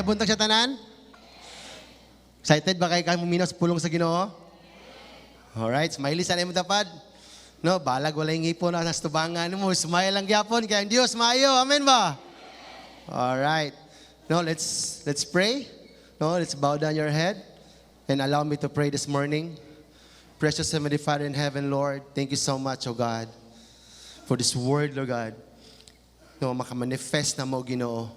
Maayong buntag sa tanan? Excited ba kay kang muminaw sa pulong sa Ginoo? Alright, smiley sa imong tapad. No, balag walay ngipon na sa tubangan mo. Smile lang gyapon kay ang Dios maayo. Amen ba? Alright. No, let's pray. No, let's bow down your head and allow me to pray this morning. Precious Heavenly Father in heaven, Lord, thank you so much, oh God, for this word, Lord God. No, makamanifest na mo, Ginoo,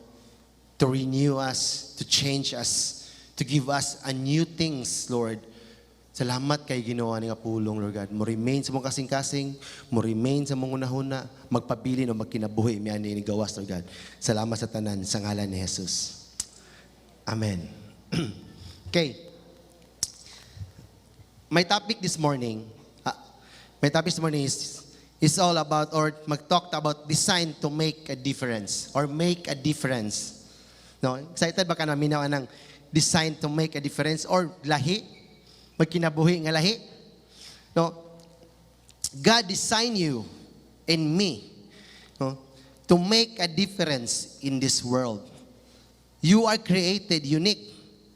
to renew us, to change us, to give us a new things, Lord. Salamat kay Ginoo ani nga pulong, Lord God. Mo remain sa mong kasing-kasing, mo remain sa mong hunahuna, magpabilin o magkinabuhi mi ani ni gawas, Lord God. Salamat sa tanan sa ngalan ni Jesus. Amen. Okay. My topic this morning is all about or mag-talk about design to make a difference or make a difference. No, excited ba ka na minaw anang design to make a difference or lahi? Magkinabuhi nga lahi? No. God designed you and me, no, to make a difference in this world. You are created unique.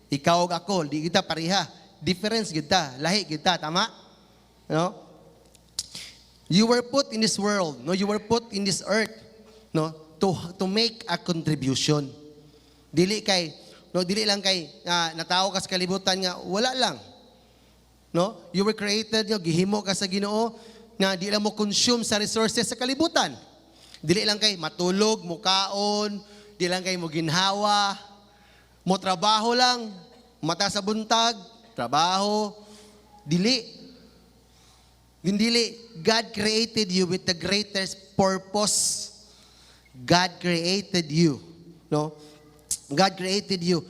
Ikaw ug ako, di kita pareha. Difference kita, lahi kita, tama? No? You were put in this world, no? You were put in this earth, no? To make a contribution. Dili kay, no, dili lang kay natawo ka sa kalibutan nga wala lang. No? You were created, no, gihimo ka sa Ginoo nga di lang mo consume sa resources sa kalibutan. Dili lang kay matulog, mukaon, di lang kay mo ginhawa, mo trabaho lang, mata sa buntag, trabaho, dili. Dili, God created you with the greatest purpose. God created you, no? God created you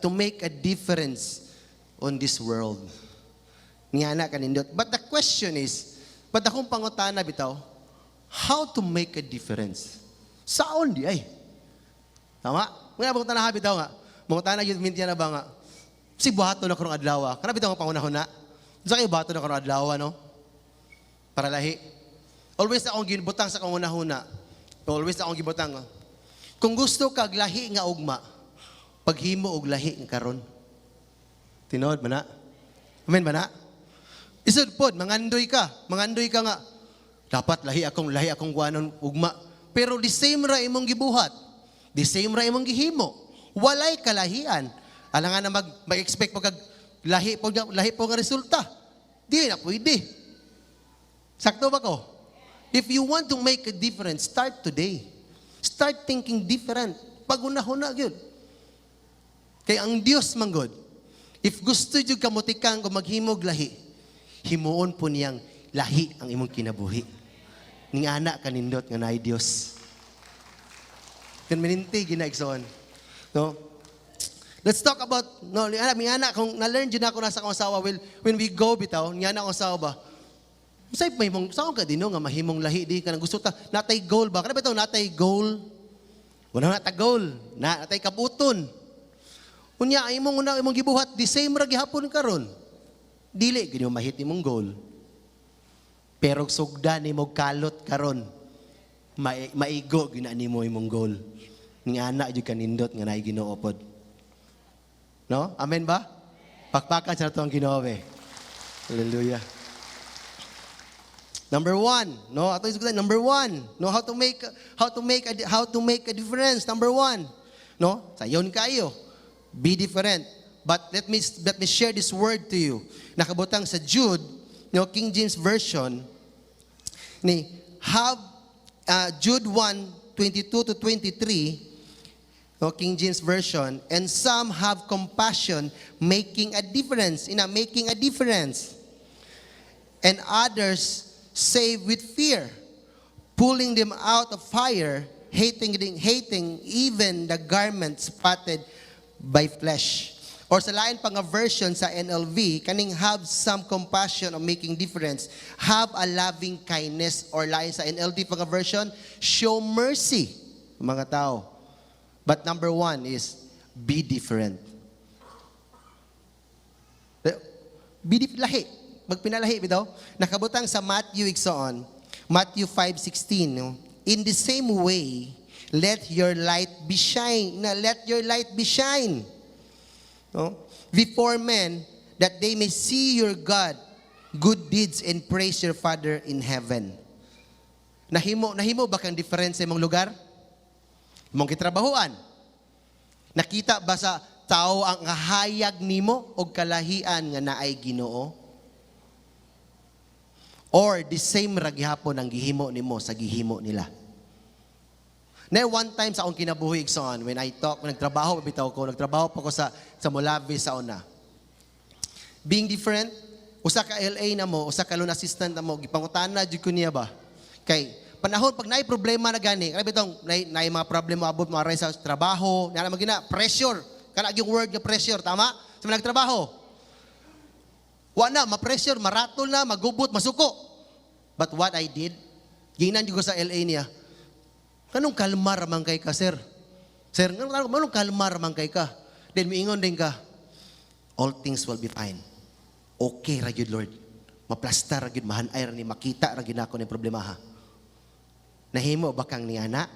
to make a difference on this world. Nga na kanindot. But the question is, but akong pangutana bitaw, how to make a difference? Saon di ay? Tama? Mga pangutana ha bitaw nga. Mangutana gyud mintiya na ba nga? Si buhaton na karong adlaw. Kana bitaw nga pangunahuna. Sa kayo buhaton na karong adlaw, no? Para lahi. Always akong ginbutang sa akong hunahuna. Always akong gibutang. Kung gusto kag lahi nga ugma, paghimo og lahi nga karon. Tinuod ba na? Amen ba na? Isod pod, mangandoy ka. Mangandoy ka nga. Dapat lahi akong kuanon ugma. Pero the same ra imong gibuhat. The same ra imong gihimo. Walay kalahian. Alangan na mag-expect mo kag lahi po nga resulta. Di na pwede. Sakto ba ko? If you want to make a difference, start today. Start thinking different. Pagunahuna gyud. Kay ang Dios manggod, if gusto jud ka motikang kung maghimog lahi, himuon po niyang lahi ang imong kinabuhi. Ning ana kanindot nga naay Dios. Conveniente ginaigsoon. No? Let's talk about, no, ni ana kung na-learn jud ako na sa akong asawa, will when we go bitaw, ni ana akong asawa ba. Say may mong saan ka dinno nga mahimong lahi di ka nang gusto ta natay goal ba? Kana bitaw natay goal? Wala na ta goal, na natay kabuton. Unya ay imong una imong gibuhat the same ra gihapon karon. Dili gid mo mahit imong goal. Pero sugda nimo kalot karon, maigo gyud na nimo imong goal. Ning ana jud kanindot nga naay Ginoo pod. No? Amen ba? Pakpakan sa ato ang Ginoo be. Hallelujah. Number one, no? Ato isgutan, number one, no? How to make a difference. Number one, no? Sayon kayo. Be different. But let me share this word to you. Nakabutang sa Jude, no, King James Version, ni have Jude 1:22 to 23, no, King James Version, "And some have compassion, making a difference, ina making a difference. And others save with fear, pulling them out of fire, hating even the garment spotted by flesh." Or sa lain pa nga version sa NLV, kaning "have some compassion of making difference, have a loving kindness," or lain sa NLT pa nga version, "show mercy," mga tao. But number one is be different. Be lahi. Magpinalahi bitaw. Nakabutang sa Matthew igsoon, Matthew 5:16, no? "In the same way, Let your light be shine. Na let your light be shine. No? Before men, that they may see your good deeds and praise your Father in heaven. Nahimo ba kang difference sa imong lugar? Imong gitrabahuan? Nakita ba sa tao ang hayag nimo og kalahian nga naay Ginoo? Or the same ra gihapon ang gihimo nimo sa gihimo nila? Na one time sa akong kinabuhi, igsoon, when I talk, when nagtrabaho pa bitaw ko, nagtrabaho pa ko sa Molave sa una. Being different, usa ka LA na mo, usa ka loan assistant na mo, gipangutana jud ko niya ba? Kay panahon pag naay problema na gani, kay bitong naay mga problema abot mo aray sa trabaho, na naman gina pressure. Kana yung word nga pressure, tama? Sa mga nagtrabaho. Wa na, ma-pressure, maratol na, magubot, masuko. But what I did, giingnan jud ko sa LA niya, "Kanong kalma ra man kay ka, sir? Sir, nganong kalma ra man kay ka?" Then miingon din ka, "All things will be fine. Okay ra gyud, Lord. Maplasta ra gyud, mahanay ra ni, makita ra gyud nako ni problema ha." Nahimo ba kang niana?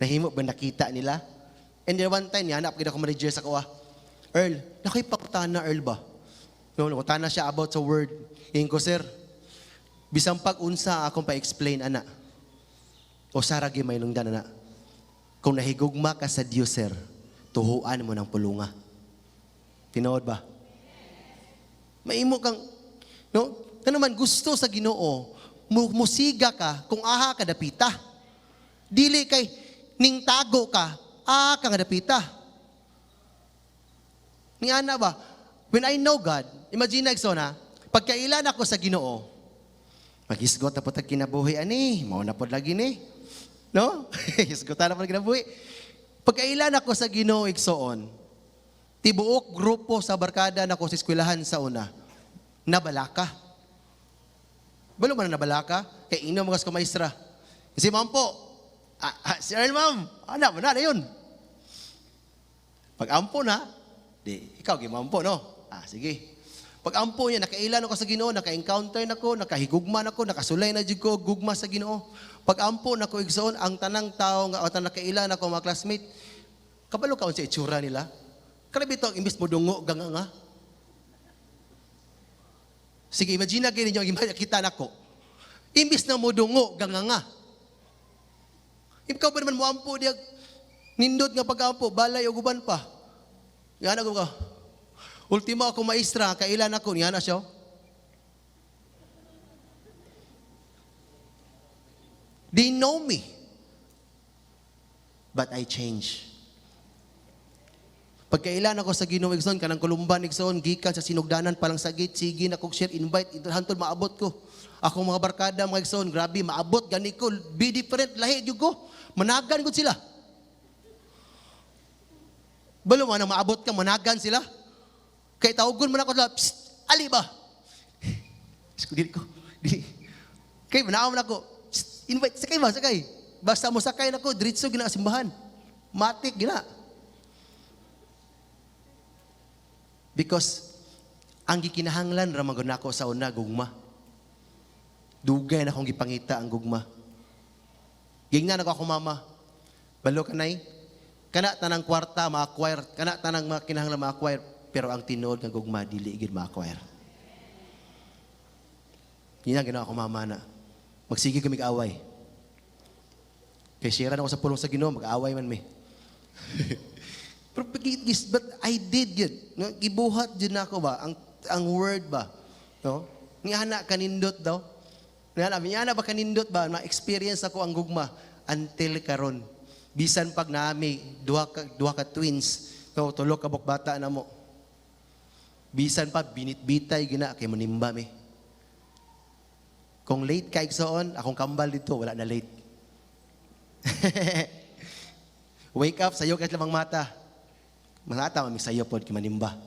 Nahimo ba nakita nila? And then one time, niana gid ako manager sa kuha. "Earl, nakoy pangutana, Earl ba?" No, nangutana siya about sa word. Ingon ko, "Sir, bisan pag unsa akong pa-explain ana. O sara gyud may lungdan ana. Kung nahigugma ka sa Dios, sir, tuhuan mo ng pulunga." Tinuod ba? Maimo kang, no? Kano man gusto sa Ginoo, musiga ka kung aha ka dapita. Dili kay ning tago ka, aha ka nga dapita. Ni ana ba? When I know God, imagine na, igsoon ha, pagkailan ako sa Ginoo, maghisgot na po tag kinabuhi ani, mao na pod lagi ni. No? Hisgotan na pod kinabuhi. Pagkailan ako sa Ginoo, igsoon, tibuok grupo sa barkada nako sa eskwelahan sa una, nabalaka. Balo man na nabalaka? Kay ino mga ko maestra. Si ma'am po, ah, si Earl ma'am, ana mo na na yun. Pag ampo na, di, ikaw gimampo, no? Ah, sige. Pag ampo niya, nakailan ako sa Ginoo, naka-encounter na ko, nakahigugma na ko, nakasulay na jud ko gugma sa Ginoo. Pag ampo na ko, igsoon, ang tanang tao nga o tanang nakailan ako mga classmate, kabalo ka sa itsura nila. Kana bitaw imbis mo dungo ganga nga. Sige, imagine na ninyo ang kita nako. Imbis na mo dungo ganga nga. Ikaw ba naman mo ampo diya nindot nga pag-ampo, balay o guban pa. Nga na ko ka. Ultimo ako maestra, kailan ako, niya na siya. They know me. But I change. Pagkailan ako sa Ginoo, igsoon, kanang kulumban, igsoon, gikan sa sinugdanan pa lang sa gate, sige na kog share invite, ito hantod maabot ko. Ako mga barkada, mga igsoon, grabe, maabot, gani ko, be different, lahi gyud ko. Managan gud sila. Balo man ang maabot ka, managan sila. Kay tawgon man ako sila, "Psst, ali ba?" Diyos ko, dili ko, dili. Kay manaom na ako, "Psst, invite, sakay ba, sakay." Basta mo sakay na ko, diretso gina simbahan. Matik gina. Because ang gikinahanglan ra man gud nako sa una, gugma. Dugay na akong gipangita ang gugma. Gingnan ako akong mama. "Balo ka nay, kana tanang kwarta ma-acquire, kana tanang mga kinahanglan ma-acquire, pero ang tinuod nga gugma dili gid ma-acquire." Yun ang ginawa ko mama na. Magsige kami away. Kay share ako sa pulong sa Ginoo, mag-away man mi. Pero but I did yun. No? Gibuhat din ako ba ang word ba? No? Nga na kanindot daw. Nga na ba kanindot ba na-experience ako ang gugma until karon. Bisan pag nami duha ka twins, no, tulo ka bata na mo. Bisan pa binitbitay gina kay manimba mi. Kung late ka, igsoon, akong kambal dito, wala na late. Wake up, sayo kay lamang mata. Mata mami sayo pod kay manimba.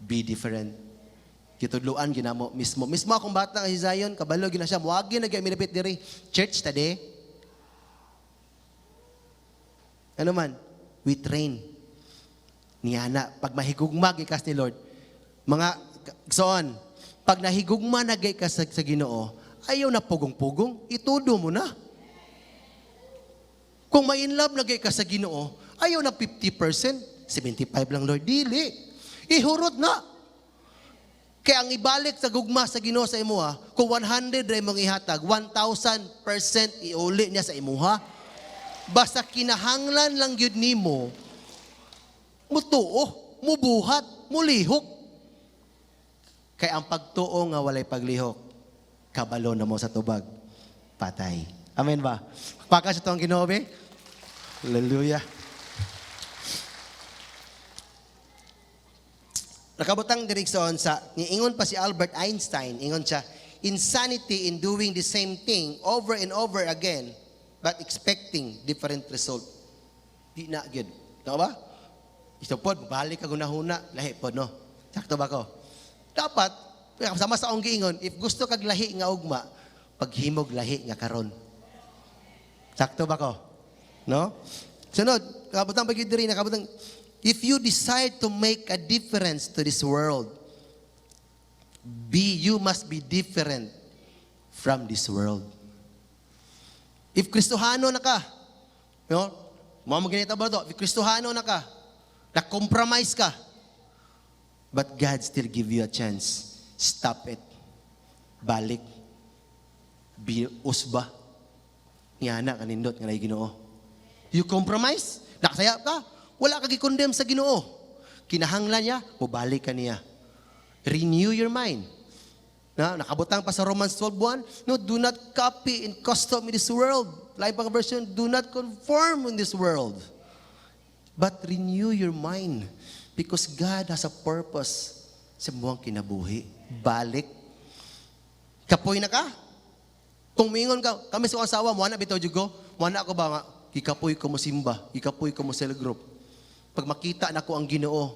Be different. Gitudluan ginamo mismo. Mismo akong bata nga si Zion, kabalo gina siya, muagi na gyud milapit diri. Church tade. Ano man, we train. Niana, pag mahigugma gikas ni Lord, mga igsoon, pag nahigugma na gay ka sa Ginoo, ayaw na pugong-pugong, itudo mo na. Kung ma-in love na ka sa Ginoo, ayaw na 50%, 75 lang, Lord. Dili. Ihurot na. Kaya ang ibalik sa gugma sa Ginoo sa imuha, kung 100 ra imong ihatag, 1,000% iuli niya sa imuha. Basta kinahanglan lang gyud nimo mutuo, mubuhat, mulihok. Kaya ang pagtuo nga walay paglihok, kabalo na mo sa tubag, patay. Amen ba? Paka sa itong Ginoo, be? Hallelujah. Nakabutang direksyon sa, niingon pa si Albert Einstein, ingon siya, "Insanity in doing the same thing over and over again, but expecting different result." Di na, gyud. Tama ba? Ito pod, balik ka gunahuna, lahi pod, no? Sakto ba ko? Dapat, sama sa akong giingon, if gusto kag lahi nga ugma, paghimog lahi nga karon. Sakto ba ko? No? Sunod, kabutang pagid diri, nakabutang, if you decide to make a difference to this world, be you must be different from this world. If Kristohano na ka, no? Mo mo ganito ba to? If Kristohano na ka, na-compromise ka, but God still give you a chance. Stop it. Balik. Be usba. Nga na, kanindot, nga na Ginoo. You compromise? Nakasaya ka? Wala ka gi-condemn sa Ginoo. Kinahanglan niya, mubalik ka niya. Renew your mind. Na, nakabutang pa sa Romans 12:1, no, do not copy and custom in this world. Lain pang version, do not conform in this world. But renew your mind because God has a purpose sa buong kinabuhi. Balik. Kapoy na ka? Kung mingon ka, kami sa asawa, mo na bitaw jugo, mo na ako ba nga, gikapoy ko mo simba, gikapoy ko mo cell group. Pag makita na ko ang Ginoo,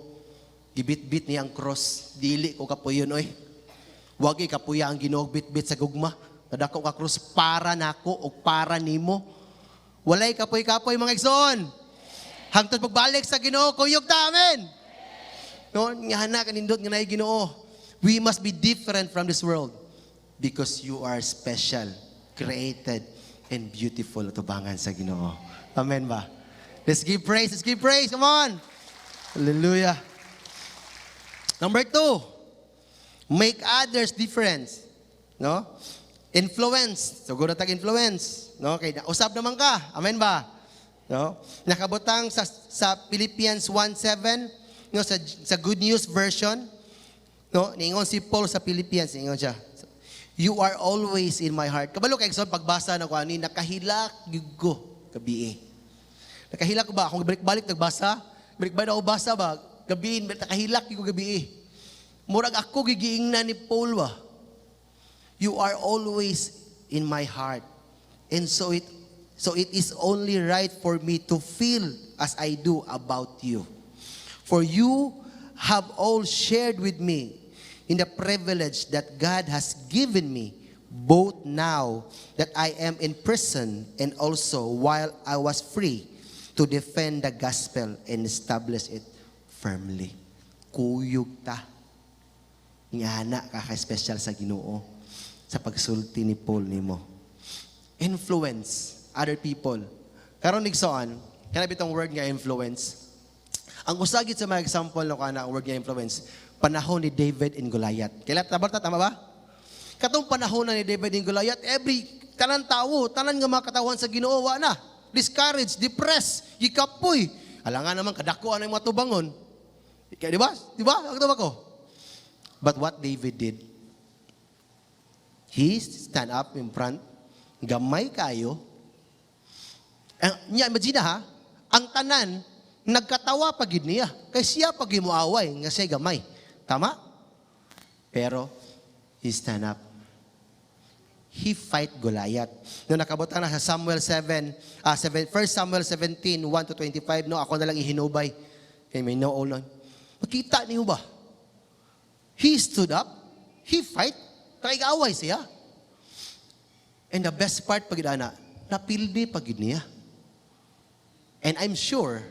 gibit-bit niya ang cross, dili ko kapoy yun, oy. Wag kapuya ang Ginoo bit-bit sa gugma. Kadako ka cross para nako o para nimo. Walay kapoy-kapoy, mga igsoon. Hangtod pagbalik sa Ginoo, kuyog ta, amen. No, nga na kanindot nga naay Ginoo. We must be different from this world because you are special, created, and beautiful tubangan sa Ginoo. Amen ba? Let's give praise. Let's give praise. Come on. Hallelujah. Number two, make others difference. No? Influence. So, good tag influence. No? Okay, usab naman ka. Amen ba? No? Nakabutang sa Philippians 1:7, no, sa Good News version, no, niingon si Paul sa Philippians, niingon siya, "You are always in my heart." Kabalo kay igsoon, pagbasa na ko ani, nakahilak gyud ko gabi. Nakahilak ko ba? Akong balik-balik nagbasa, balik-balik ako basa ba? Gabi, nakahilak gyud ko gabi. Murag ako gigiingnan ni Paul ba? "You are always in my heart. And so it is only right for me to feel as I do about you. For you have all shared with me in the privilege that God has given me, both now that I am in prison and also while I was free, to defend the gospel and establish it firmly." Kuyog ta. Nga na kaka-special sa Ginoo sa pagsulti ni Paul nimo. Influence other people. Karon, igsoon, kana bitong word nga influence. Ang usagit sa mga example no kana ang word nga influence, panahon ni David and Goliath. Kailan tama tama ba? Katong panahon na ni David and Goliath, every tanan tawo, tanan nga mga katawan sa Ginoo wa na. Discouraged, depressed, gikapoy. Alangan naman kadako ang mga tubangon. Kaya di ba? Di ba? Ang ba ko? But what David did, he stand up in front, gamay kayo. Ang, niya, imagine ha, ang tanan, nagkatawa pa gid niya. Kay siya pag away nga siya gamay. Tama? Pero, he stand up. He fight Goliath. No, nakabutang na sa Samuel 7, 7, 1 Samuel 17, 1 to 25, no, ako na lang ihinubay. Kay may no all nun. Makita niyo ba? He stood up, he fight, nakig-away siya. And the best part pag ana, napildi pag niya. And I'm sure,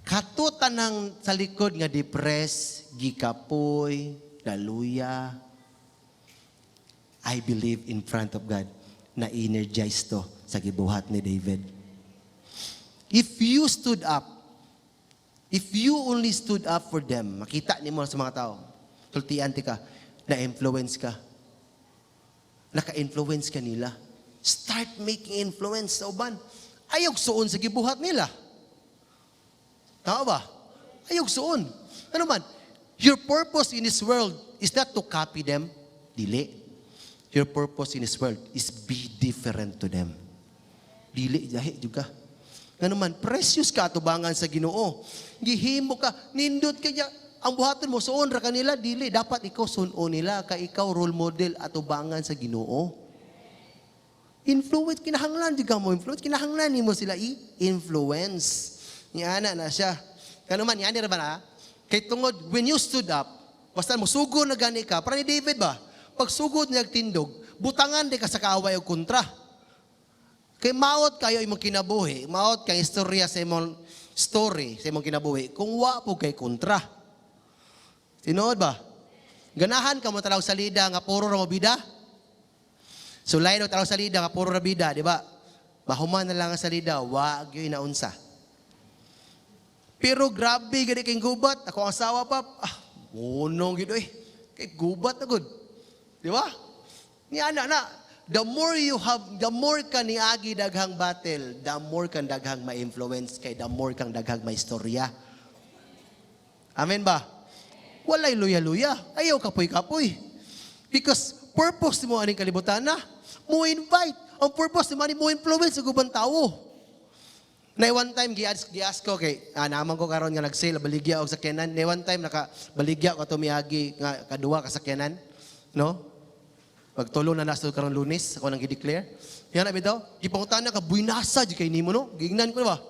katutan ng sa likod nga depressed, gikapoy, naluya, I believe in front of God na energize to sa gibuhat ni David. If you stood up, if you only stood up for them, makita nimo sa mga tao, sultian ti ka, na-influence ka. Naka-influence ka nila. Start making influence sa uban. Ayaw suon sa gibuhat nila. Tama ba? Ayaw suon. Ano man? Your purpose in this world is not to copy them. Dili. Your purpose in this world is be different to them. Dili, lahi jud ka. Ngano man, precious ka atubangan sa Ginoo. Gihimo ka, nindot ka niya. Ang buhaton mo, suon ra kanila, dili. Dapat ikaw suon nila, kay ikaw role model atubangan sa Ginoo. Influence, kinahanglan di ka mo influence, kinahanglan nimo sila i-influence. Niana na siya. Kano man, niani ra ba na? Kay tungod, when you stood up, basta mo sugod na gani ka, para ni David ba? Pag sugod niya tindog, butangan di ka sa kaaway og kontra. Kay maot kayo imong kinabuhi, maot kay istorya sa imong story sa imong kinabuhi, kung wa po kay kontra. Tinuod ba? Ganahan ka mo tanaw sa salida nga puro ra mo bida? So lain og tanaw sa salida nga puro ra bida, di ba? Mahuman na lang ang salida, wa gyud naunsa. Pero grabe gani kay gubat, ako ang asawa pa, ah, unong gid oy. Kay gubat na gud. Di ba? Ni ana na, the more you have, the more ka niagi daghang battle, the more kang daghang ma-influence kay the more kang daghang maistorya. Amen ba? Walay luya-luya. Ayaw kapoy-kapoy. Because purpose mo aning kalibutan na, mo invite. Ang purpose mo ani mo influence sa ubang tawo. Na one time gias ko kay naman ko karon nga nag-sale baligya og sakyanan. Na one time naka baligya ko ato miagi nga kaduha ka sakyanan, no? Pagtulo na nasto karon Lunes, ako nang gi-declare. Yan na bitaw, gipangutana ka buinasa di kay nimo, no? Gingnan ko ba?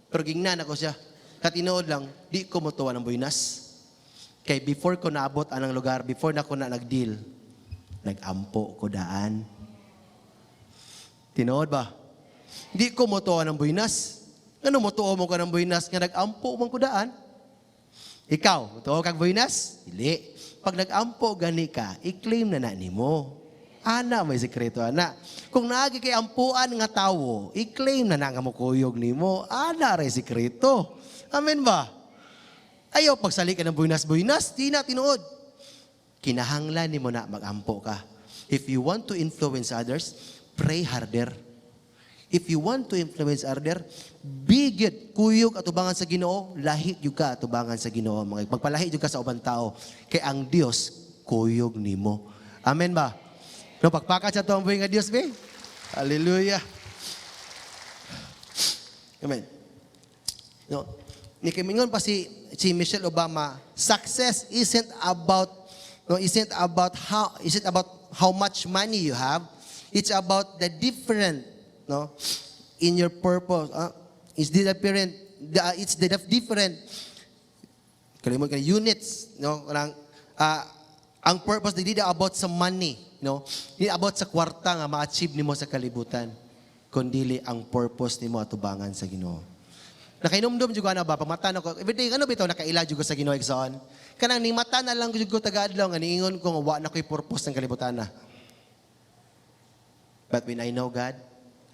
Pero gingnan ako siya. Katinood lang, di ko motuwa ng buinas. Kay before ko naabot anang lugar, before na ko na nag-deal, nag-ampo ko daan. Tinuod ba? Di ko motuwa ng buinas. Ano motuo mo ka ng buinas nga nag-ampo man ko daan? Ikaw, motuo kag buinas? Dili. Pag nag-ampo gani ka, i-claim na na nimo. Ana, may sekreto, ana. Kung naagi kay ampuan nga tawo, i-claim na na nga mokuyog nimo. Ana ray sekreto. Amen ba? Ayaw pagsali ka ng buinas-buinas, di na tinuod. Kinahanglan nimo na mag-ampo ka. If you want to influence others, pray harder. If you want to influence other, be good. Kuyog atubangan sa Ginoo, lahi jud ka atubangan sa Ginoo. Mga magpalahi jud ka sa ubang tao kay ang Dios kuyog nimo. Amen ba? No, pagpakat sa tuang buhi nga Dios be. Hallelujah. Amen. No, ni kimingon pa si Michelle Obama, success isn't about no isn't about how much money you have. It's about the different, no, in your purpose. It's the different kalimot ka units, no, kanang ang purpose dili about sa money, no, dili about sa kwarta nga ma-achieve nimo sa kalibutan, kundili ang purpose nimo atubangan sa Ginoo. Nakainumdum jud ko ana ba, pamata na ko everyday, ano bitaw, nakaila jud ko sa Ginoo, igsoon. Kanang ning mata na lang jud ko taga-adlaw nga niingon ko nga wa na ko'y purpose ng kalibutan na. But when I know God,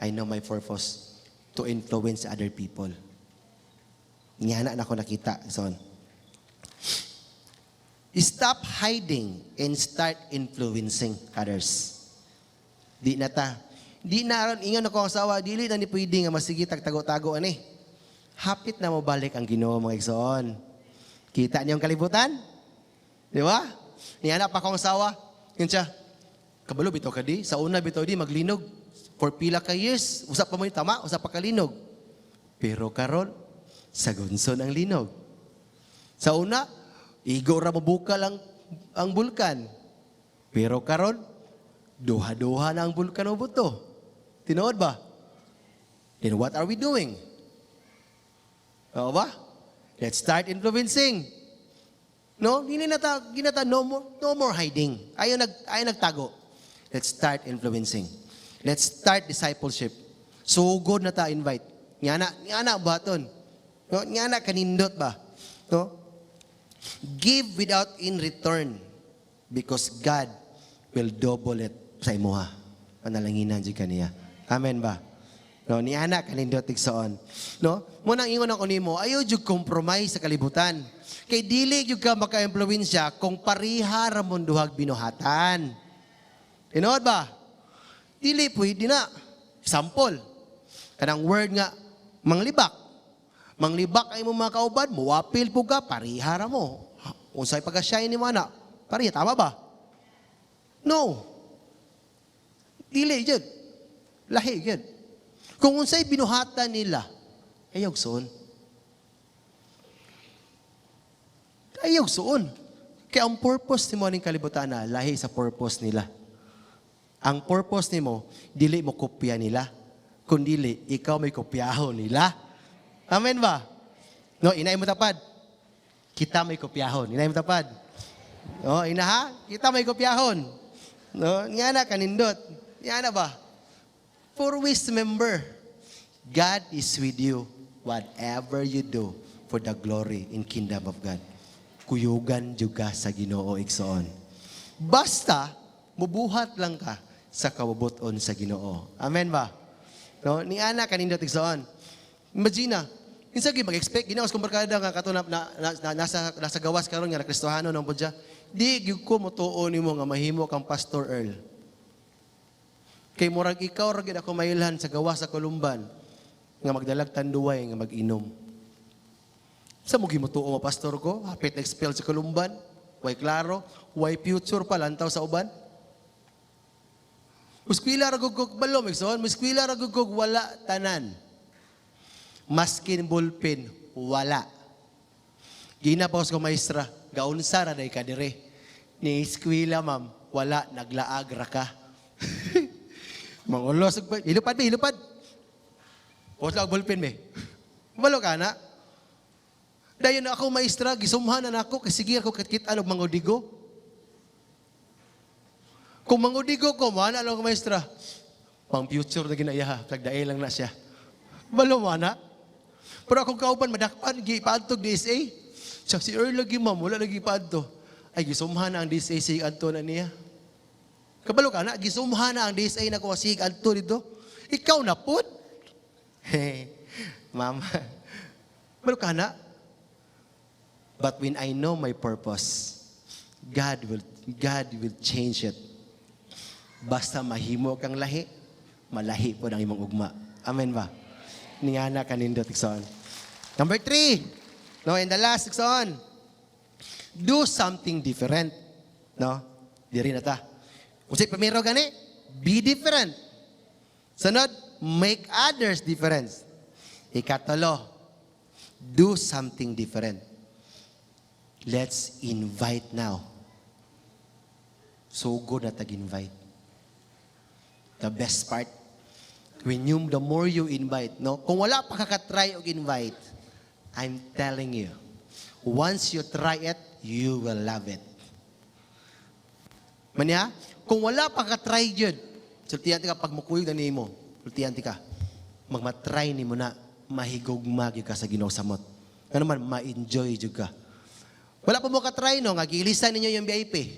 I know my purpose to influence other people. Nga na ako nakita, igsoon. Stop hiding and start influencing others. Di na ta. Di na aron ingon ako ang asawa, dili na ni pwede nga masigi tagtago-tago ani. Hapit na mo balik ang Ginoo, mga igsoon. Kita niyo ang kalibutan? Di ba? Niana pa akong asawa. Yun siya. Kabalo bitaw ka di. Sa una bitaw di maglinog. For pila ka years, usap pa mo yung tama, usap pa kalinog. Pero karon sa gunson ang linog. Sa una, igo ra mobukal ang bulkan. Pero karon, duha-duha na ang bulkan o buto. Tinuod ba? Then what are we doing? Oo ba? Let's start influencing. No? Dili na ta, ginata, no more hiding. Ayaw nagtago. Let's start influencing. Let's start discipleship. Sugod na ta invite. Nga na baton. No? Nga na kanindot ba? No? Give without in return because God will double it sa imuha. Panalanginan jud kaniya. Amen ba? No, ni ana kanindot, igsoon. No? Mao nang ingon ako nimo, ayaw jud compromise sa kalibutan. Kay dili jud ka maka-impluwensya kung pariha ra mong duhag binuhatan. Tinuod ba? Dili pwede na. Sample. Kanang word nga manglibak. Manglibak ay mo mga kauban, muwapil po ka, pariha ra mo. Unsay pagka-shine ni mo ana, pariha, tama ba? No. Dili jud. Lahi jud. Kung unsay binuhatan nila, ayaw suon. Ayaw suon. Kaya ang purpose nimo ning kalibutan na lahi sa purpose nila. Ang purpose nimo, dili mo kopya nila, kundili ikaw may kopyahon nila. Amen ba? No, inay mo tapad. Kita may kopyahon. Inay mo tapad. No, ina ha? Kita may kopyahon. No, nga na kanindot. Nga na ba? For always remember, God is with you whatever you do for the glory in kingdom of God. Kuyugan juga sa Ginoo, igsoon. Basta mubuhat lang ka sa kabubuton sa Ginoo. Amen ba? No, ni ana kanindot, igsoon. Imagine na, kinsa gyud mag-expect Ginoo sa barkada nga kato na nasa gawas karon nga na Kristohano nang pudya. Di gyud ko motuo nimo nga mahimo kang Pastor Earl. Kay murag ikaw ra gyud ako mailhan sa gawas sa Columban nga magdalag tanduay, nga mag-inom. Sa mo gimutuo mo pastor ko, hapit expel sa Columban, way klaro, way future pa lantaw sa uban. Muskwila ra gud kog balo, igsoon, muskwila ra gud kog wala tanan. Maskin ballpen, wala. Gina pa ko maestra, gaunsa ra day ka dire. Ni eskwela, ma'am, wala, naglaag ra ka. Mangulos, hilupad be, hilupad. Post lang ballpen be. Balo ka na. Dayon ako maestra, gisumhan na nako kay sige ako katkit og mangudigo. Kung mangudigo ko, mana lang ako maestra. Pang future na ginaya, tagdae lang na siya. Balo mo na. Pero akong kauban, madakpan, gipaadtog DSA. Siya, si Earl lagi, ma'am, wala lagi paadto. Ay, gisumhan na ang DSA, sig adto na niya. Kabalo ka na, gisumhan na ang DSA na ko, sig adto dito. Ikaw na pud. Hey, mama. Kabalo ka na. But when I know my purpose, God will change it. Basta mahimo kang lahi, malahi po ang imong ugma. Amen ba? Ningana kanindot, igsoon. Number 3. No, and the last, igsoon. Do something different. No? Diri na ta. Kung sa primero gani, be different. Sunod, make others different. Ikatulo, do something different. Let's invite now. So good na tag-invite. The best part, the more you invite, no? Kung wala pa ka try og invite, I'm telling you, once you try it, you will love it. Manya, kung wala pa ka try yun, sultihan ka pag mukuyog na nimo, sultihan ka, magmatry nimo na, mahigugma gyud ka sa Ginoo samot. Nga naman, ma-enjoy jud ka. Wala pa mo ka-try, no, nga giilisan ninyo yung VIP.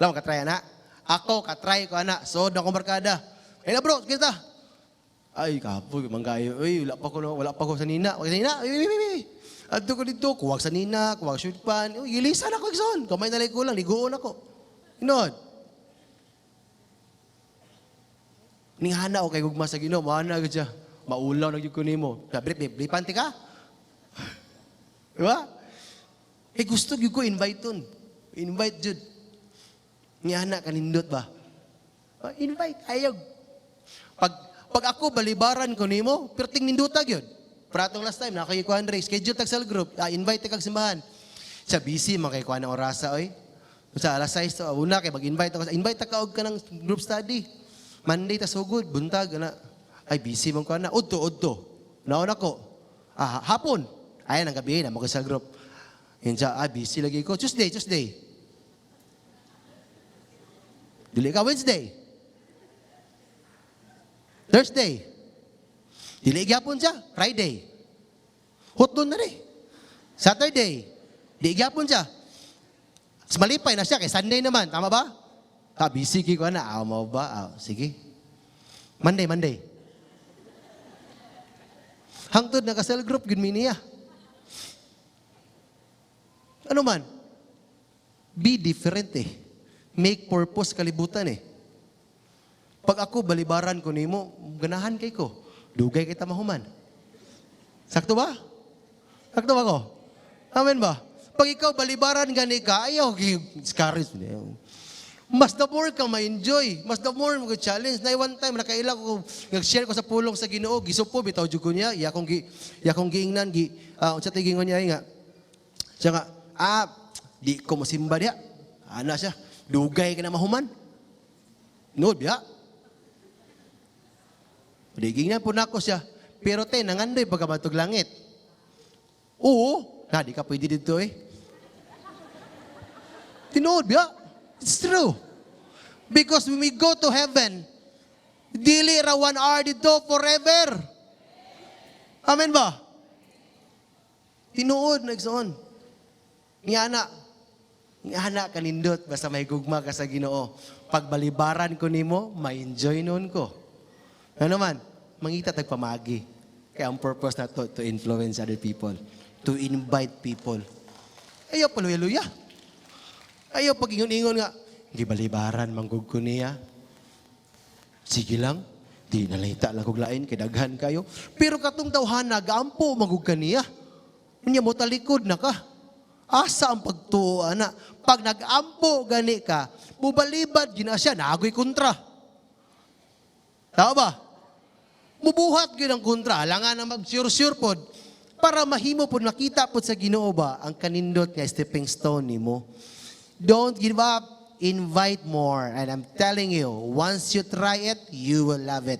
Wala mo ka-try, ana? Ako, ka-try ko, ana. So, na akong barkada. Ay na, bro, kita. Ay, kapoy, manggayo. Uy, wala pa ko, no, wala pa ko sa nina. Wala sa nina. Uy, uy, uy, uy. Adto ko dito, kuwag sa nina, kuwag shoot pan. Uy, gilisan ako, igsoon. Kamay na lang kulang, liguon ako. Inod. Ningana o kay gugma sa Ginoo, maana gud siya. Maulaw na gyud ko nimo. Sabi, blipan ti ka. Di ba? Eh gusto gyud ko invite ton. Invite jud. Ngana kanindot ba? Ah, invite ayaw. Pag ako balibaran ko nimo, perting ninduta gyud. Pratong last time na kay kuan Ray, schedule tag cell group, invite kag simbahan. Sa busy man kay kuan ang orasa oy. Sa alas 6 to una kay mag-invite ako. Invite ta ka og kanang group study. Monday ta sugod, buntag ana. Ay busy man ko ana. Udto, udto. Naon ako. Ah, hapon. Ay nang gabi na mo sa group. Yun siya, ah, busy lagi ko. Tuesday, Tuesday. Dili ka Wednesday. Thursday. Dili gyapon siya, Friday. Hotdon na rin. Saturday. Di gyapon siya. Mas malipay na siya kay Sunday naman, tama ba? Ah, busy ko na. Ah, mo ba? Ah, sige. Monday, Monday. Hangtod naka-cell group gyud mi niya. Ano man? Be different eh. Make purpose kalibutan eh. Pag ako balibaran ko nimo, ganahan kay ko. Dugay kita mahuman. Sakto ba? Sakto ba ko? Amen ba? Pag ikaw balibaran gani ka, ayaw, discourage. Mas the more ka ma-enjoy, mas the more mo challenge. Na one time nakaila ko, nag-share ko sa pulong sa Ginoo, gisupo bitaw jud ko niya, iya akong giingnan gi unsa tay gingon niya nga. Siya nga, "Ah, di ko mosimba diha." Ana siya, "Dugay ka na mahuman." No, biya. Di gingnan po nako siya. "Pero te, nangandoy pagkabatog langit." "Oo, na di ka pwede dito eh." Tinuod biya. It's true. Because when we go to heaven, dili ra 1 hour dito, forever. Amen ba? Tinuod na, igsoon. Nga ana kanindot basta may gugma ka sa Ginoo. Pagbalibaran ko nimo, ma-enjoy noon ko. Ano man, mangita tag pamagi. Kaya ang purpose na to influence other people, to invite people. Ayaw paluya-luya. Ayaw pag ingon-ingon nga, "Gibalibaran manggug ko niya. Sige lang, di na lang lang kog lain, kay daghan kayo." Pero katong tawhana, gaampo magug ka niya. Unya mo talikod na ka. Asa ang pagtuo, ana? Pag nag-ampo gani ka, mubalibad gina siya, naagoy kontra. Tama ba? Mubuhat gyud ang kontra, alangan na mag-sure-sure pod para mahimo pod makita pod sa Ginoo ba ang kanindot nga stepping stone nimo. Don't give up, invite more. And I'm telling you, once you try it, you will love it.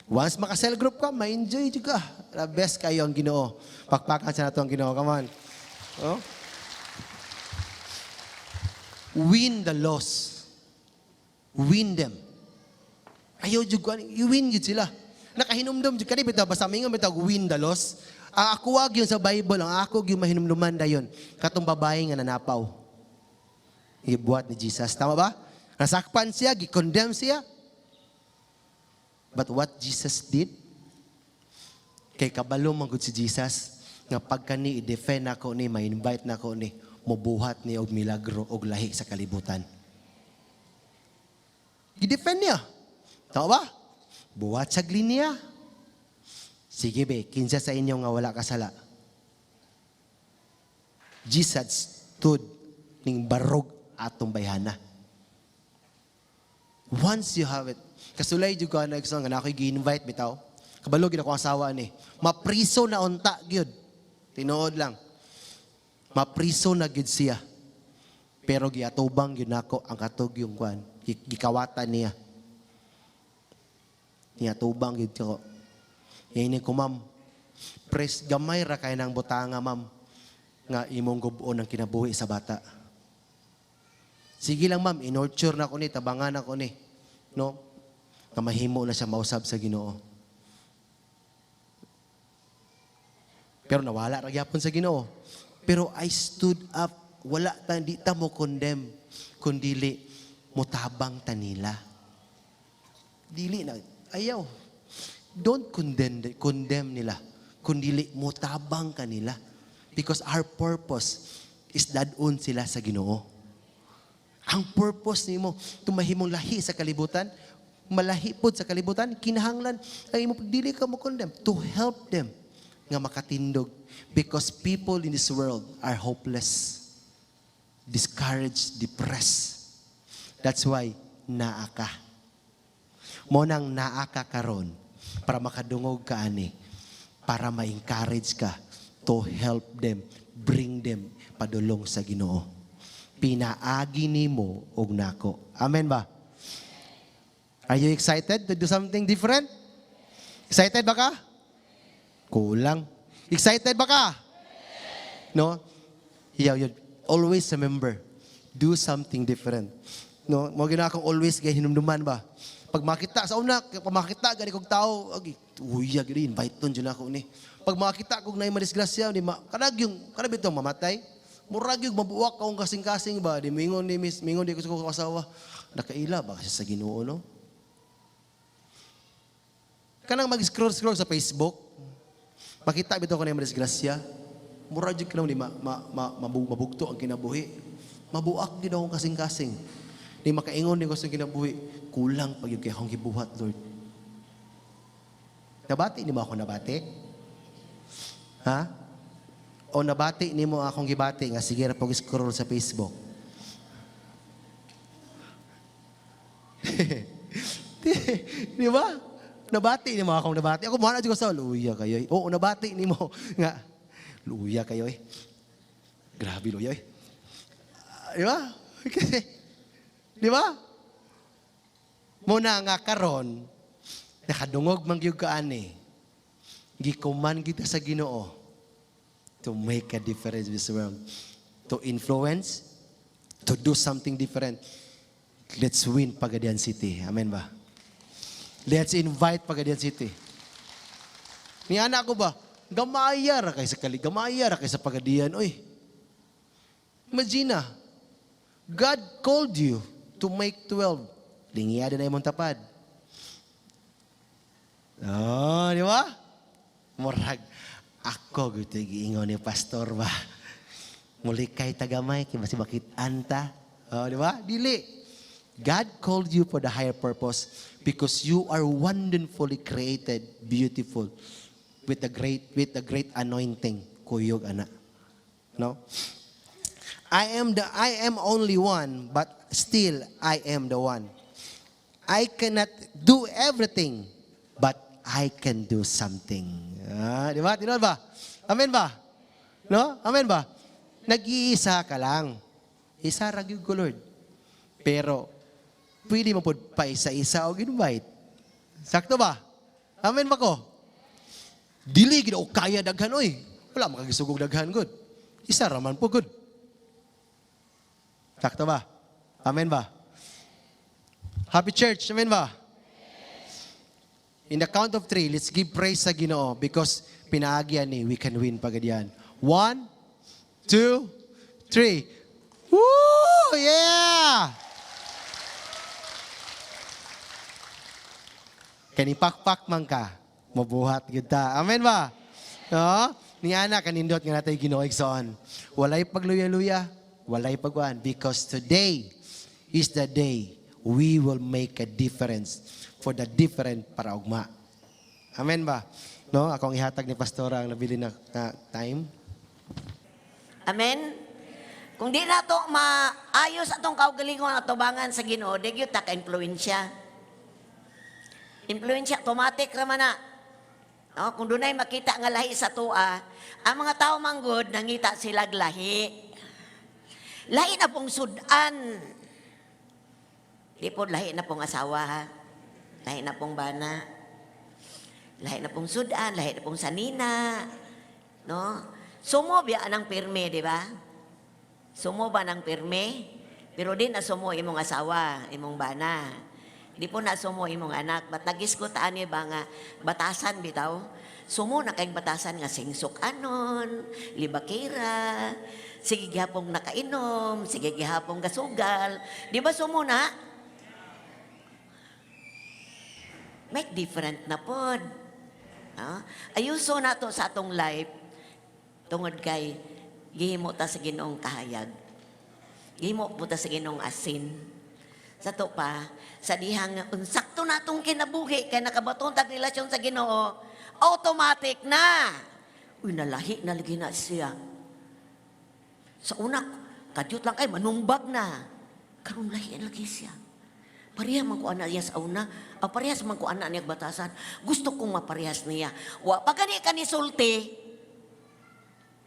Once maka-cell group ka, ma-enjoy jud ka. The best kayo ang Ginoo. Pakpakan sa nato ang Ginoo. Come on. Oh? Win the lost. Win them. Ayaw jud ko ani, i-win jud sila. Nakahinumdum jud kani bitaw, basta mingon bitaw win the lost. Ang ako gyud sa Bible, ang ako gyud mahinumduman dayon katong babae nga nanapaw. Ibuhat ni Jesus. Tama ba? Nasakpan siya, gi-condemn siya. But what Jesus did, kay kabalo man gud si Jesus, nga pagka ni i-defend nako ni, ma-invite nako ni, mobuhat ni og milagro og lahi sa kalibutan. Gi-defend niya. Tama ba? Buhat sa linya. "Sige be, kinsa sa inyo nga wala kasala?" Jesus stood ning barog atong bayhana. Once you have it, kasulay jud ko na nga na ako'y gi-invite bitaw. Kabalo gid ako asawa ni. Mapriso na unta gyud. Tinuod lang. Mapriso na gyud siya. Pero giatubang gyud nako ang katog yung kwan. Gikawatan niya. Niatubang gyud ko. Yaini ko, "Ma'am. Pres gamay ra kay nang butanga, ma'am, nga imong gub-on ang kinabuhi sa bata. Sige lang, ma'am, in-nurture na ko ni, tabangan ako ni. No? Nga mahimo na siya mausab sa Ginoo." Pero nawala ra gyapon sa Ginoo. Pero I stood up, wala ta, di ta mo condemn, kundili mutabang ta nila. Dili na, ayaw. Don't condemn nila, kundili mutabang kanila. Because our purpose is dadon sila sa Ginoo. Ang purpose nimo tumahimong lahi sa kalibutan, malahi pod sa kalibutan, kinahanglan ay imo dili ka mo condemn to help them nga makatindog because people in this world are hopeless, discouraged, depressed. That's why naa ka. Mo nang naa ka karon para makadungog ka ani, para ma-encourage ka to help them, bring them padulong sa Ginoo. Pinaagi nimo og nako. Amen ba? Are you excited to do something different? Excited ba ka? Kulang. Excited ba ka? No? Yeah, yun. Always remember, do something different. No, mo gina akong always gay hinumduman ba. Pag makita sa una, pag makita gani kog tao, agi, uya gani invite ton jud ako ni. Pag makita kog naay madisgrasya ni ma, kanag yung kanag bitong mamatay, murag yung mabuwak akong kasing-kasing ba, di mingon ni miss, mingon di ko sa kong asawa, "Nakaila ba siya sa Ginoo, no?" Kanang mag-scroll-scroll sa Facebook, Makita bitaw ko na yung disgrasya. Mura jud ka ni ma, ma, ma, mabugto ang kinabuhi. Mabuak gid akong kasing-kasing. Di makaingon ni ko sa kinabuhi. Kulang pag yung kay akong gibuhat, Lord. Nabati nimo ako nabati? Ha? O nabati nimo akong gibati nga sige ra pag scroll sa Facebook? Di ba? Nabati nimo akong nabati. Ako mo ko sa luya kayo. Oo, nabati nimo nga luya kayo eh. Grabe luya eh. Di ba? Kasi, di ba? Muna nga karon nakadungog man gyud ka ani. Gikuman kita sa Ginoo to make a difference in this world. To influence, to do something different. Let's win Pagadian City. Amen ba? Let's invite Pagadian City. Ni anak ko ba, gamaya ra kay sa kali, gamaya ra kay sa Pagadian. Oy. Imagine na, God called you to make 12. Lingiya din na imong tapad. Oh, di ba? Murag, ako gusto giingon ni pastor ba? Muli kay tagamay, kay basi bakit anta. Oh, di ba? Dili. God called you for the higher purpose because you are wonderfully created, beautiful, with the great anointing. Kuyog ana. No? I am only one, but still I am the one. I cannot do everything, but I can do something. Ah, di ba? Tinuod ba? Amen ba? No? Amen ba? Nag-iisa ka lang. Isa ra gyud ko, Lord. Pero pwede mo pod pa isa-isa og invite. Sakto ba? Amen ba ko? Dili gid og kaya daghan oy. Wala makagisugog daghan gud. Isa ra man po gud. Sakto ba? Amen ba? Happy church, amen ba? In the count of three, let's give praise sa Ginoo because pinaagyan ni we can win Pagadian. One, two, three. Woo! Yeah! Kani pakpak man ka, mabuhat gyud ta. Amen ba? No? Ni ana kanindot nga natay Ginoo igsoon. Walay pagluya-luya, walay pagkuan because today is the day we will make a difference for the different para ugma. Amen ba? No, akong ihatag ni pastora ang nabili na time. Amen? Kung di na to maayos atong kaugalingon atubangan sa Ginoo, di gyud ta ka-influensya. Influensya automatic ra man na. No, kung dunay makita nga lahi sa tua, ang mga tao manggod nangita silag lahi. Lahi na pong sudan. Di po lahi na pong asawa ha. Lahi na pong bana. Lahi na pong sudan, lahi na pong sanina. No? Sumo biya ng pirme, di ba? Sumo ba ng pirme? Pero di na sumo imong asawa, imong bana. Di po na sumo imong anak. But nagisgot ani ba nga batasan bitaw? Sumo na kayong batasan nga singsok anon, libakira, sige gihapong nakainom, sige gihapong gasugal. Di ba sumo na? Make different na pod. Ha? Ayuso na to sa atong life tungod kay gihimo ta sa Ginoong kahayag. Gihimo po ta sa Ginoong asin. Sa to pa, sa dihang unsakto na atong kinabuhi kay nakabaton tag relasyon sa Ginoo, automatic na. Uy, nalahi na lagi na siya. Sa una, kadyot lang kay manumbag na. Karon lahi na lagi siya. Pareha man ko ana niya sa una, o parehas man ko ana niya batasan. Gusto kong maparehas niya. Wa pa gani ka ni sulti,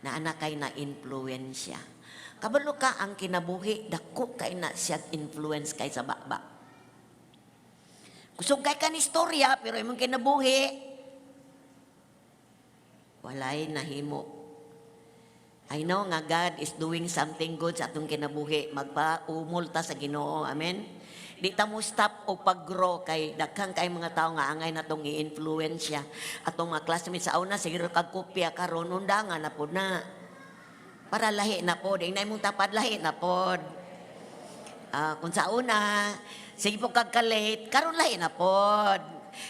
na anak kay na influensya. Kabalo ka ang kinabuhi, dako kay na siya influence kay sa baba. Kusog kay ka ni istorya, pero imong kinabuhi, walay nahimo. I know nga God is doing something good sa atong kinabuhi. Magpaumol ta sa Ginoo. Amen? Di ta mo stop o pag-grow kay daghang kay mga tao nga angay natong i-influensya. Atong mga classmates sa una, siguro kag kopya karon undangan na pod na. Para lahi na pod. Ingna imong tapad lahi na pod. Kung sa una, sige po kag ka-late, karon lahi na pod.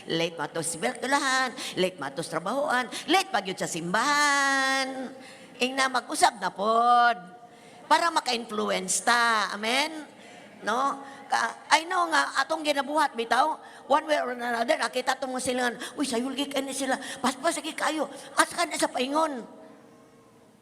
Late mato sa eskwelahan, late mato sa trabahoan, late pa gyud sa simbahan. Ingna mag-usab na pod para maka-influence ta. Amen? No? I know nga atong ginabuhat bitaw, one way or another, nakita tong mga silangan, "Uy, sayol gi kani sila, paspas gi kayo, asa ka na sa paingon?"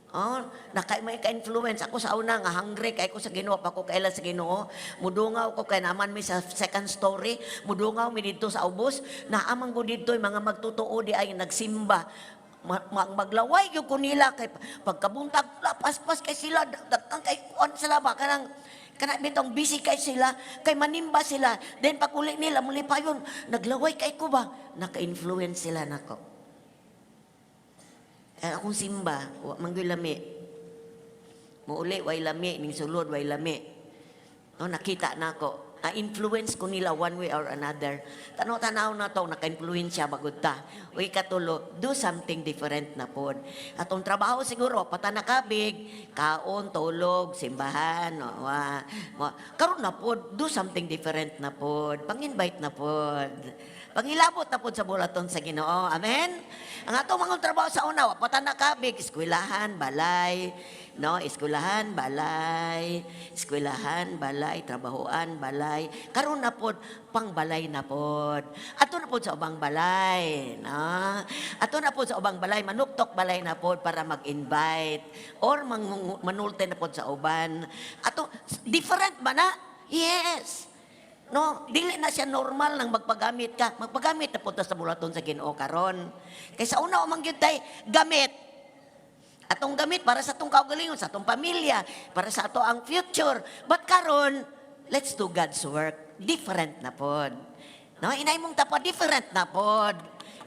Oh, naka may ka-influence ako sa una nga hungry kay ko sa Ginoo pa ko kaila sa Ginoo. Mudungaw ko kay naman mi sa second story, mudungaw mi didto sa ubos, naa man ko didto yung mga magtotoo di ay nagsimba. Maglaway gyud ko nila kay pagkabuntag paspas kay sila, dagkan kay kuan sila ba, kanang kana bitong busy kay sila kay manimba sila. Then pag uli nila muli payon, naglaway kay ko ba, naka-influence sila nako. Kaya akong simba, wa man gyud lami. Muuli, way lami, ning sulod, way lami. No, nakita na ako. Na-influence ko nila one way or another. Tanaw-tanaw na to, naka-influence siya bagod ta. Uy, katulo, do something different na pod. Atong trabaho siguro, pata nakabig, kaon, tulog, simbahan, no, wa, wa. Karon na pod, do something different na pod. Pang-invite na pod. Pangilabot na pod sa bulaton sa Ginoo. Amen? Ang atong mga trabaho sa una, wa pa ta nakabig, eskwelahan, balay, no? Eskwelahan, balay, eskwelahan, balay, trabahoan, balay. Karon na pod, pangbalay na pod. Ato na pod sa ubang balay, no? Ato na pod sa ubang balay, manuktok balay na pod para mag-invite or manulte na pod sa uban. Ato different ba na? Yes. No, dili na siya normal nang magpagamit ka. Magpagamit na punta sa bulaton sa Ginoo karon. Kay sa una man gyud tay gamit. Atong gamit para sa atong kaugalingon, sa atong pamilya, para sa ato ang future. But karon, let's do God's work. Different na pod. No, inay mong tapa, different na pod.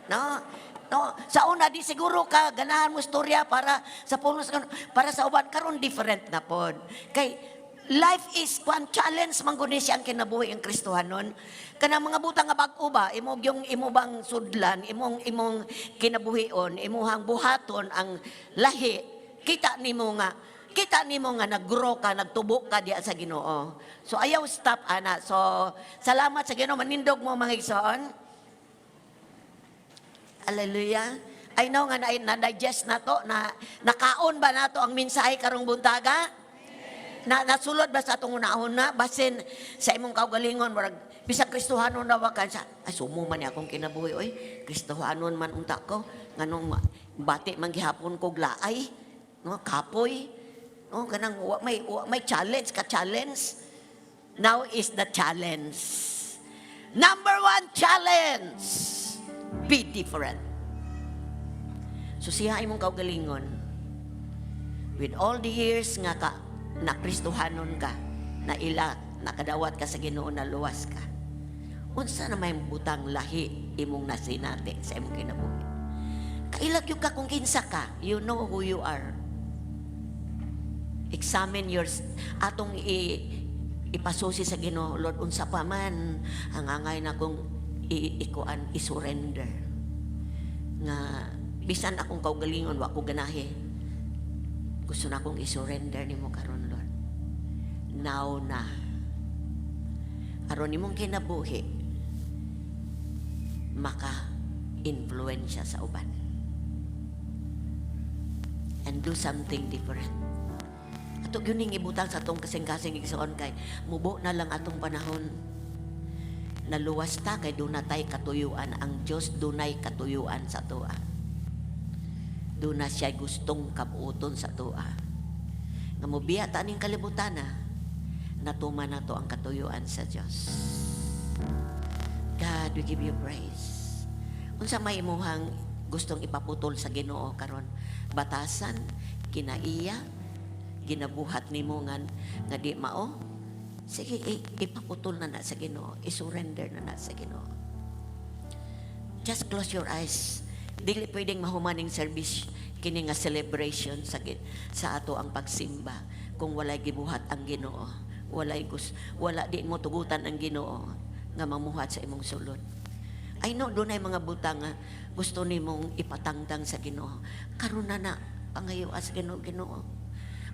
No? No, sa una di siguro ka ganahan mo storya para sa pulos, para sa uban. Karon different na pod. Kay life is one challenge man gud ni siya ang kinabuhi ang Kristohanon. Kanang mga butang nga bag-o ba, imo yung imo bang sudlan, imong imong kinabuhion, imuhang buhaton ang lahi. Kita nimo nga nag-grow ka, nagtubo ka diya sa Ginoo. So ayaw stop ana. So salamat sa Ginoo, manindog mo, mga igsoon. Hallelujah. I know nga na-digest na to, na nakaon ba nato ang mensahe karong buntaga? Na nasulod ba sa atong unahon na basin sa imong kaugalingon, murag bisag Kristohanon na wa ka sa, "Ay, sumo man ni akong kinabuhi, oy, Kristohanon man unta ko, nganong bati man gihapon kog laay, no, kapoy, no, kanang wa may challenge ka?" Challenge, now is the challenge. Number one challenge: be different. So siya imong kaugalingon with all the years nga ka na Kristohanon ka, na ila nakadawat ka sa Ginoo, na luwas ka. Unsa na may butang lahi imong nasinati sa imong kinabuhi? Kaila gyud ka kung kinsa ka. You know who you are. Examine your atong ipasusi sa Ginoo, "Lord, unsa pa man ang angay na kong ikuan, i-surrender nga bisan akong kaugalingon wa ko ganahi, gusto na akong i-surrender nimo karon, Lord." Now na. Aron imong kinabuhi maka-influensya sa uban. And do something different. Ato gyud ning ibutang sa atong kasing-kasing, igsoon, kay mubo na lang atong panahon. Naluwas ta kay duna tay katuyuan. Ang Dios dunay katuyuan sa atoa. Duna siya gustong kabuoton sa atoa. Nga mobiya ta ning kalibutan na natuman nato ang katuyuan sa Dios. God, we give you praise. Unsa may imuhang gustong ipaputol sa Ginoo karon? Batasan, kinaiya, ginabuhat nimo nga di mao. Sige, ipaputol na na sa Ginoo, i-surrender na na sa Ginoo. Just close your eyes. Dili pwedeng mahumaning service kini nga celebration sa ato ang pagsimba kung walay gibuhat ang Ginoo. Walay gus wala di mo tugutan ang Ginoo nga mamuhat sa imong sulod. I know dunay mga butang nga gusto nimong ipatangtang sa Ginoo. Karon na na pangayo sa Ginoo, "Ginoo.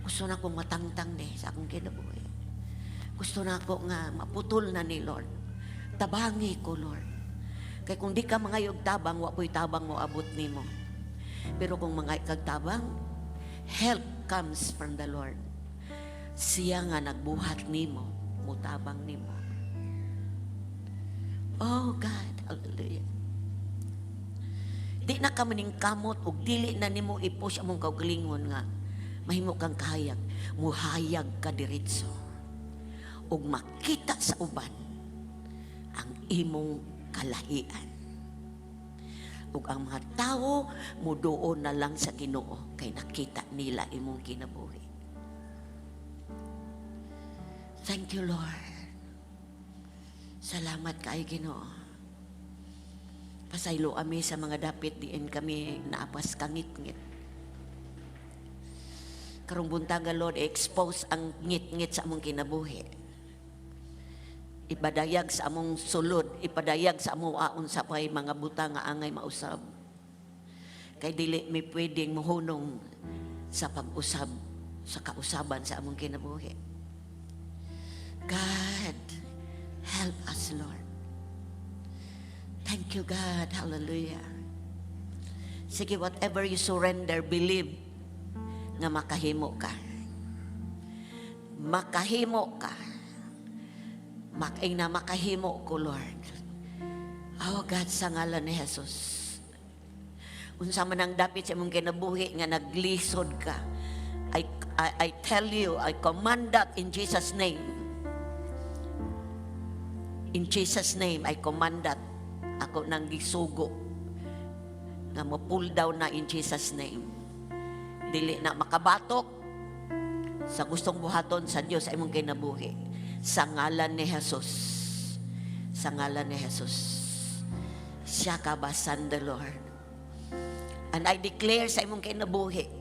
Gusto na akong matangtang ni sa akong kinabuhi. Gusto na ako nga maputol na ni, Lord. Tabangi ko, Lord." Kay kung di ka mangayog tabang, wa po'y tabang mo abot nimo. Pero kung mangay kag tabang, help comes from the Lord. Siya nga nagbuhat nimo, mutabang nimo. Oh God, hallelujah. Di na ka kamot ug dili na nimo i-push among kaugalingon nga mahimo kang kahayag, muhayag ka diretso. Ug makita sa uban ang imong kalahian. Ug ang mga tao muduol na lang sa Ginoo kay nakita nila imong kinabuhi. Thank you, Lord. Salamat kay Ginoo. Pasaylo ami sa mga dapit diin kami naapas kangit-ngit. Karong buntaga, Lord, expose ang ngit-ngit sa among kinabuhi. Ipadayag sa among sulod, ipadayag sa among aon sa pay mga butang nga angay mausab. Kay dili mi pwedeng mohunong sa pag-usab, sa kausaban sa among kinabuhi. God, help us, Lord. Thank you, God. Hallelujah. Sige, whatever you surrender, believe nga makahimo ka. Makahimo ka. Makaing na makahimo ko, Lord. Oh God, sa ngalan ni Jesus. Unsa man ang dapit sa imong kinabuhi nga naglisod ka, I tell you, I command that in Jesus' name. In Jesus' name, I command that. Ako nang gisugo nga mo pull down na in Jesus' name. Dili na makabatok sa gustong buhaton sa Dios sa imong kinabuhi. Sa ngalan ni Jesus. Sa ngalan ni Jesus. Siya kabasan the Lord. And I declare sa imong kinabuhi.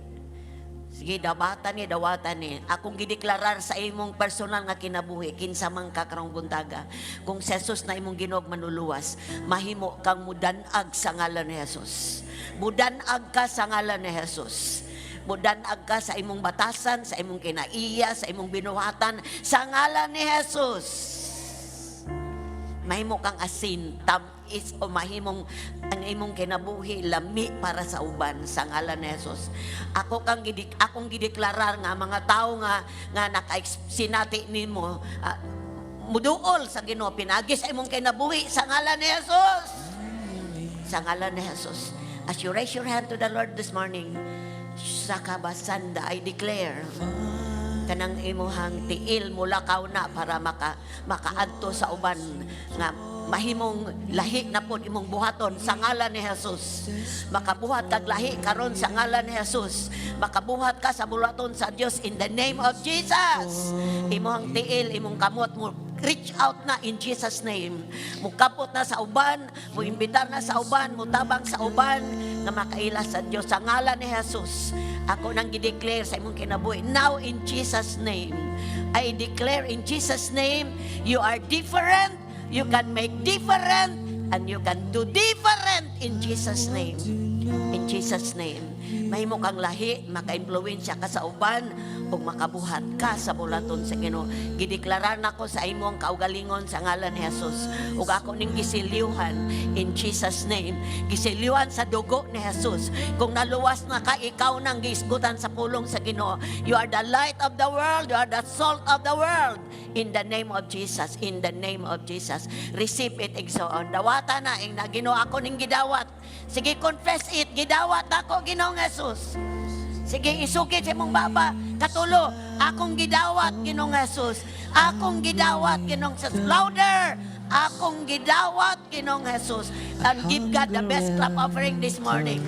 Sige, dawatan ni, dawatan ni. Akong gideklarar sa imong personal nga kinabuhi, kinsa man ka karong buntaga. Kung si Jesus na imong Ginoo ug Manluluwas, mahimo kang mudanag sa ngalan ni Jesus. Mudanag ka sa ngalan ni Jesus. Mudanag ka sa imong batasan, sa imong kinaiya, sa imong binuhatan, sa ngalan ni Jesus. Mahimo kang asin, tamis o mahimong ang imong kinabuhi lami para sa uban sa ngalan ni Jesus. Ako kang gidik akong gideklarar nga mga tao nga nga naka sinati nimo muduol sa Ginoo pinaagi sa imong kinabuhi sa ngalan ni Jesus. Sa ngalan ni Jesus. As you raise your hand to the Lord this morning, sa kabasanda, I declare, kanang imuhang tiil mulakaw na para makaadto sa uban nga mahimong lahi na pod imong buhaton sa ngalan ni Jesus. Makabuhat kag lahi karon sa ngalan ni Jesus. Makabuhat ka sa buluhaton sa Dios in the name of Jesus. Imong tiil, imong kamot mo reach out na in Jesus' name. Mukapot na sa uban, muimbitar na sa uban, mutabang sa uban nga makaila sa Dios sa ngalan ni Jesus. Ako nang gideclare sa imong kinabuhi. Now in Jesus' name. I declare in Jesus' name, you are different, you can make different, and you can do different in Jesus' name. In Jesus' name. Mahimo kang lahi, maka-impluwensya ka sa uban, ug makabuhat ka sa buluhaton sa Ginoo. Gideklarar nako sa imong kaugalingon sa ngalan ni Jesus. Ug ako ning giselyuhan in Jesus' name. Giselyuhan sa dugo ni Jesus. Kung naluwas na ka, ikaw nang giisgutan sa pulong sa Ginoo. You are the light of the world. You are the salt of the world. In the name of Jesus. In the name of Jesus. Receive it, igsoon. Dawata na, ing na Ginoo ako ning gidawat. Sige, confess it. Gidawat ako, Ginoong Jesus. Sige, isugid sa imong baba. Katulo, akong gidawat, Ginoong Jesus. Akong gidawat, Ginoong Jesus. Louder! Akong gidawat, Ginoong Jesus. And give God the best clap offering this morning.